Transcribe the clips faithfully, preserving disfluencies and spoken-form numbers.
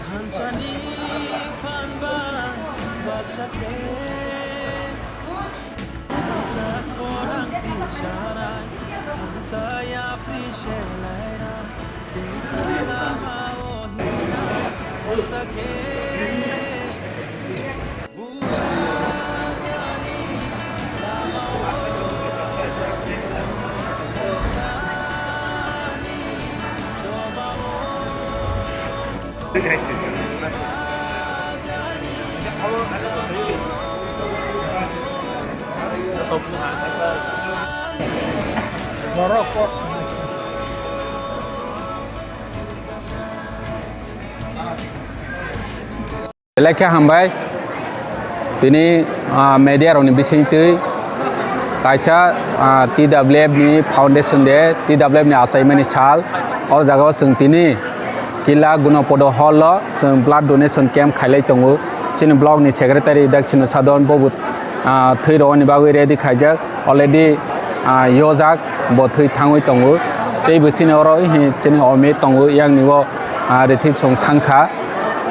Thansani phan ba baksa khe, sak orang tisarai, thansa yapri selaira, tisa lama o hina, thansa khe. Belai khe hambai. Tini, ah, media rokni bisingtwi kaisa, ah, T W F ni foundation day, T W F ni achaimani sal. O jagao chwng tini Kila Gunopodo Hall o chwng blood donation camp khailai tongo. Chini block ni secretary Daksino Sadon bobo, ah, thwi rwani bagwi ready khaijak. Already, ah, yojak, bo thwi thangwi tongo. Tei bo chini oro hi chini omi tongo, yang ni o, ah, rithik song thangkha.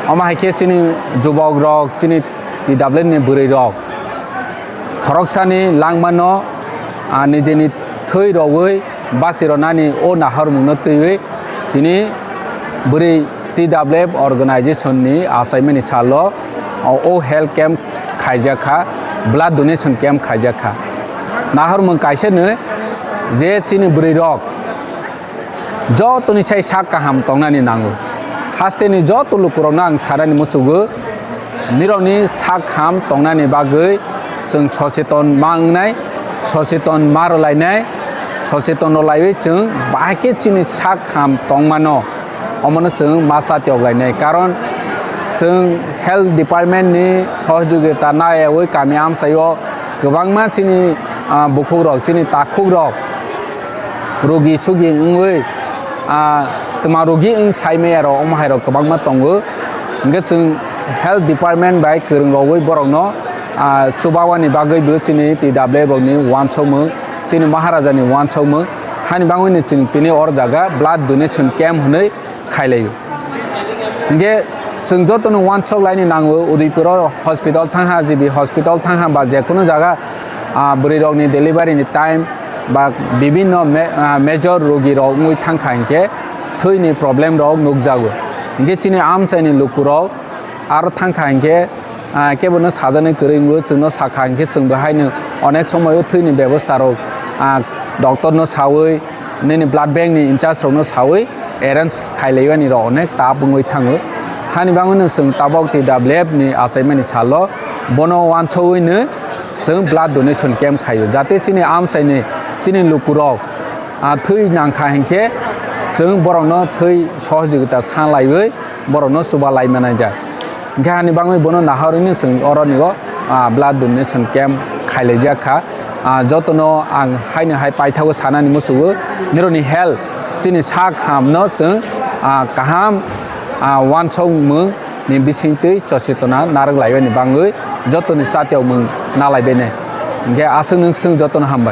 Omo hai khe chini jubok rok, chini T W F ni bwrwi rok khoroksani langmano, ah, nijeni thwi rogwi basi rwnani o naharmungno twiwi tini bwrwi T W F organization ni achaimani salo o, o health camp khaijak kha, blood donation camp khaijak kha. Naharmung kaisa no je chini bwrwi rok jotoni sai sak kaham tongnani nango. Hasteni joto lukurokno ang sanani muchugo, nirokni sak kaham tongnani bagwi chwng socheton ma wngnai, socheton ma rwlainai, socheton rwlaiwi chwng bahai khe chini sak kaham tongmano, omono chwng ma chatiyok lainai. Karon chwng health department ni sohojogita nayawi kami amchaio kwbangma chini, ah, bukhukrok, chini takhukrok, rugi sugi wngwi, ah, twma rugi wng sai maya rok, omo hai rok kwbangma tongo. Hwnkhe chwng health department bai kwrwng rogwi borokno, ah, chubawani bagwi bo chini T W F rokni uansukmung, chini Maharaja ni uansukmung, hani bagwino chwng tini oro jaga blood donation camp hwnwi khailaio. Hingke chwng jotono uansuk laini nango, Udaipuro hospital thangha, G B hospital thangha, ba jekunu jaga, ah, bwrwi rokni delivery ni time ba bibinno me-, ah, major rogi rok wngwi thangkha hingke thwini problem rok nukjago. Hingke chini amchaini lukurok aro thangkha hingke, ah, kebono sajani kwrwi wngo, chwngno sakha hingke chwngbo haino onek somoyo thwini bebosta rok, ah, doctor no sawi, nini blood bank ni in charge rokno sawi arrange khailaimani rok onek tap wngwi thango. Hani bagwino chwng tabok T W F ni achaimani salo bono uansugwino chwng blood donation camp khaio, jate chini amchaini chini lukurok, ah, thwi nangkha hinkhe chwng borokno thwi sohojogita sanlaiwi borokno chuba lai manai jak. Hingke hani bagwi bono naharwino chwng oroni o, ah, blood donation camp khailaijak kha. Ah, jotono ang haino hai paithago sanani muchugo, nironi health, chini sak hamno chwng, ah, kaham, ah, uansukmung ni bisingtwi sochitona narwk laimani bagwi jotoni chatiyokmung nalaibainai. Hingke aswk nwng swthwng jotono hambai.